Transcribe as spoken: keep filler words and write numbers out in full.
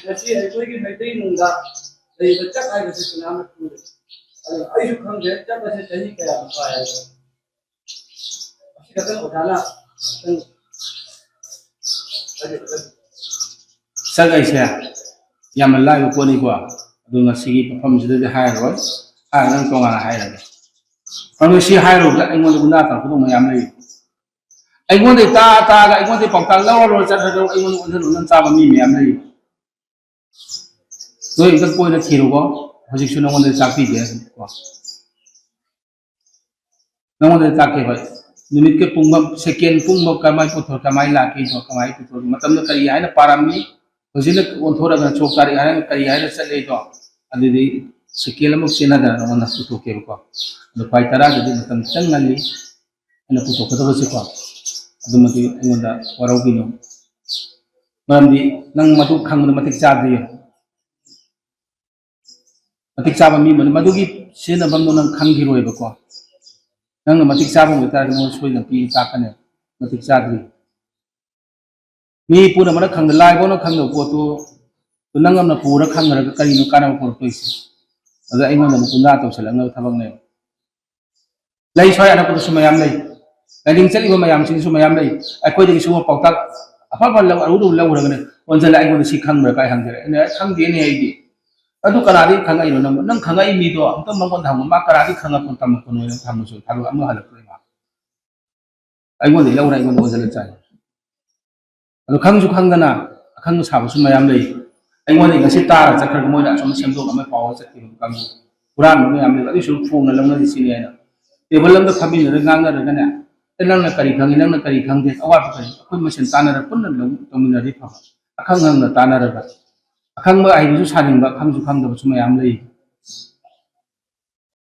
ꯉꯁꯤ ꯑꯩꯈꯣꯏꯒꯤ ꯃꯩꯇꯩ ꯅꯨꯡꯗ ꯂꯩꯕ ꯆꯥꯛ ꯍꯥꯏꯕꯁꯤ ꯀꯅꯥꯝꯅ ꯈꯪꯗꯦ꯫ ꯑꯗꯨ ꯑꯩꯁꯨ ꯈꯪꯗꯦ, ꯆꯥꯛ ꯑꯁꯤ ꯆꯍꯤ ꯀꯌꯥꯃꯨꯛ ꯄꯥꯏ ꯍꯥꯏꯕ꯫ ꯑꯁꯤ ꯈꯛꯇꯪ ꯑꯣꯖꯥꯅ ꯈꯤꯇꯪ ꯍꯥꯏꯕꯤꯔꯒꯗꯤ꯫ ꯆꯥꯛ ꯍꯥꯏꯁꯦ ꯌꯥꯝꯅ ꯂꯥꯏꯕ ꯄꯣꯠꯅꯤꯀꯣ꯫ ꯑꯗꯨ ꯉꯁꯤꯒꯤ ꯃꯐꯝꯁꯤꯗꯗꯤ ꯍꯥꯏꯔꯔꯣꯏ, ꯍꯥꯏꯔꯒꯅ ꯇꯣꯉꯥꯟꯅ ꯍꯥꯏꯔꯒꯦ꯫ ꯑꯗꯨ ꯁꯤ ꯍꯥꯏꯔꯨꯕꯗ ꯑꯩꯉꯣꯟꯗ ꯒꯨꯟꯗꯥ ꯇꯧꯔꯛꯀꯗꯧꯕ ꯃꯌꯥꯝ ꯂꯩ꯫ ꯑꯩꯉꯣꯟꯗꯩ ꯇꯥ ꯇꯥꯒ ꯑꯩꯉꯣꯟꯗꯩ ꯄꯥꯎꯇꯥꯛ ꯂꯧꯔ ꯂꯧꯔ ꯆꯠꯈ꯭ꯔꯒ ꯑꯩꯉꯣꯟꯗ ꯑꯣꯟꯁꯤꯟ ꯑꯣꯟꯁꯤꯟ ꯆꯥꯕ ꯃꯤ ꯃꯌꯥꯝ ꯂꯩ꯫ ꯅꯣꯏ ꯑꯝꯇ ꯀꯣꯏꯅ ꯊꯤꯔꯨꯀꯣ꯫ ꯍꯧꯖꯤꯛꯁꯨ ꯅꯉꯣꯟꯗ ꯆꯥꯛꯄꯤꯒꯦ ꯀꯣ꯫ ꯅꯉꯣꯟꯗ ꯇꯥꯛꯀꯦꯕ꯫ ꯅꯨꯃꯤꯠꯀ ꯄꯨꯡꯕ, ꯁꯦꯀꯦꯟ ꯄꯨꯡꯕ ꯀꯃꯥꯏꯅ ꯄꯨꯊꯣꯔꯛ, ꯀꯃꯥꯏꯅ ꯂꯥꯛꯀꯦꯗꯣ, ꯀꯃꯥꯏꯅ ꯄꯨꯊꯣꯔꯛ, ꯃꯇꯝꯗ ꯀꯔꯤ ꯍꯥꯏꯅ ꯄꯥꯔꯝꯃꯤ, ꯍꯧꯖꯤꯛꯅ ꯑꯣꯟꯊꯣꯔꯛꯑꯒ ꯆꯣꯛ ꯇꯥꯔꯛꯑꯦ ꯍꯥꯏꯔꯒ ꯀꯔꯤ ꯍꯥꯏꯅ ꯆꯠꯂꯦꯗꯣ, ꯑꯗꯨꯗꯤ ꯁꯦꯀꯦꯟ ꯑꯃꯨꯛ ꯆꯦꯟꯅꯗꯅ ꯅꯉꯣꯟꯗ ꯄꯨꯊꯣꯛꯀꯦꯕꯀꯣ꯫ ꯑꯗꯣ ꯈ꯭ꯋꯥꯏ ꯇꯔꯥꯗꯗꯤ ꯃꯇꯝ ꯈꯤꯇꯪ ꯉꯜꯂꯤ꯫ ꯑꯩꯅ ꯄꯨꯊꯣꯛꯀꯗꯕꯁꯦꯀꯣ, ꯑꯗꯨꯃꯗꯤ ꯑꯩꯉꯣꯟꯗ ꯋꯥꯔꯧꯕꯤꯅꯨ꯫ ꯃꯔꯝꯗꯤ ꯅꯪ ꯃꯗꯨ ꯈꯪꯕꯗ ꯃꯇꯤꯛ ꯆꯥꯗ꯭ꯔꯤ꯫ ꯃꯇꯤꯛ ꯆꯥꯕ ꯃꯤ ꯑꯃꯅꯤ꯫ ꯃꯗꯨꯒꯤ ꯁꯤꯖꯤꯟꯅꯐꯝꯗꯣ ꯅꯪ ꯈꯪꯈꯤꯔꯣꯏꯕꯀꯣ꯫ ꯅꯪꯅ ꯃꯇꯤꯛ ꯆꯥꯕ ꯑꯣꯏꯇꯥꯔꯗꯤ ꯅꯉꯣꯟꯗ ꯁꯣꯏꯗꯅ ꯄꯤ ꯇꯥꯛꯀꯅꯤ꯫ ꯃꯇꯤꯛ ꯆꯥꯗ꯭ꯔꯤ꯫ ꯃꯤ ꯄꯨꯝꯅꯃꯛꯅ ꯈꯪꯗ, ꯂꯥꯏꯐꯥꯎꯅ ꯈꯪꯗꯕ ꯄꯣꯠꯇꯨ ꯅꯪ ꯑꯃꯅ ꯄꯨꯔ ꯈꯪꯈ꯭ꯔꯒ ꯀꯔꯤꯅꯣ ꯀꯥꯟꯅꯕ ꯄꯨꯔꯛꯇꯣꯏꯁꯦ? ꯑꯗ ꯑꯩꯉꯣꯟꯗ ꯑꯃꯨꯛ ꯒꯨꯟꯗꯥ ꯇꯧꯁꯜꯂꯛꯅꯕ ꯊꯕꯛꯅꯦꯕ꯫ ꯂꯩ ꯁ꯭ꯋꯥꯏ ꯑꯅꯛꯄꯗꯁꯨ ꯃꯌꯥꯝ ꯂꯩ꯫ ꯂꯥꯏꯅꯤꯡ ꯆꯠꯂꯤꯕ ꯃꯌꯥꯝꯁꯤꯡꯁꯨ ꯃꯌꯥꯝ ꯂꯩ꯫ ꯑꯩꯈꯣꯏꯗꯒꯤ ꯁꯤꯒꯨꯝꯕ ꯄꯥꯎꯇꯥꯛ ꯑꯐ ꯑꯐ ꯂꯧ-, ꯑꯔꯨ ꯑꯔꯨ ꯂꯧꯈ꯭ꯔꯒꯅꯦ, ꯑꯣꯟꯁꯤꯜꯂ ꯑꯩꯉꯣꯟꯗ ꯁꯤ ꯈꯪꯕ꯭ꯔꯥ ꯀꯥꯏ ꯍꯪꯖꯔꯦ꯫ ꯑꯩꯅ, "ꯑꯦ, ꯈꯪꯗꯦꯅꯦ ꯑꯩꯗꯤ"꯫ ꯑꯗꯨ ꯀꯅꯥꯗꯒꯤ ꯈꯪꯉꯛꯏꯅꯣ? ꯅꯪ, ꯅꯪ ꯈꯪꯉꯛꯏ ꯃꯤꯗꯣ ꯑꯝꯇ ꯃꯉꯣꯟꯗ ꯍꯪꯉꯨ꯫ ꯃꯥ ꯀꯅꯥꯗꯒꯤ ꯈꯪꯉꯛꯄꯅꯣ, ꯇꯝꯃꯛꯄꯅꯣ ꯍꯥꯏꯅ ꯍꯪꯕꯁꯨ ꯊꯥꯗꯣꯛ ꯑꯃ ꯍꯜꯂꯛꯇ꯭ꯔꯦ ꯃꯥ꯫ ꯑꯩꯉꯣꯟꯗꯒꯤ ꯂꯧꯔ ꯑꯩꯉꯣꯟꯗ ꯑꯣꯟꯁꯤꯜꯂ ꯆꯥꯏ꯫ ꯑꯗꯣ ꯈꯪꯁꯨ ꯈꯪꯗꯅ ꯑꯈꯪꯕ ꯁꯥꯕꯁꯨ ꯃꯌꯥꯝ ꯂꯩ꯫ ꯑꯩꯉꯣꯟꯗꯒꯤ ꯉꯁꯤ ꯇꯥꯔ ꯆꯠꯈ꯭ꯔꯒ ꯃꯣꯏꯅ ꯑꯁꯣꯝꯗ ꯁꯦꯝꯗꯣꯛ ꯑꯃ ꯄꯥꯎꯔ ꯆꯠꯈꯤꯕ ꯀꯥꯡꯕꯨ, ꯍꯨꯔꯥꯟꯕ ꯃꯌꯥꯝ ꯂꯩꯕ꯫ ꯑꯗꯨꯏꯁꯨ ꯐꯣꯡꯅ ꯂꯧꯅꯔꯤꯁꯤꯅꯦ ꯍꯥꯏꯅ ꯇꯦꯕꯜ ꯑꯃꯗ ꯐꯝꯃꯤꯟꯅꯔꯒ ꯉꯥꯡꯅꯔꯒꯅꯦ, "ꯑꯦ, ꯅꯪꯅ ꯀꯔꯤ ꯈꯪꯉꯤ, ꯅꯪꯅ ꯀꯔꯤ ꯈꯪꯗꯦ?" ꯑꯋꯥꯠꯄ ꯀꯔꯤ ꯑꯩꯈꯣꯏ ꯃꯁꯦꯟ ꯇꯥꯟꯅꯔ ꯄꯨꯟꯅ ꯂꯧ-, ꯇꯧꯃꯤꯟꯅꯔꯗꯤ ꯐꯕ꯫ ꯑꯈꯪ ꯈꯪꯅ ꯇꯥꯟꯅꯔꯒ ꯑꯈꯪꯕ ꯑꯍꯩꯕꯁꯨ ꯁꯥꯅꯤꯡꯕ, ꯈꯪꯁꯨ ꯈꯪꯗꯕꯁꯨ ꯃꯌꯥꯝ ꯂꯩ꯫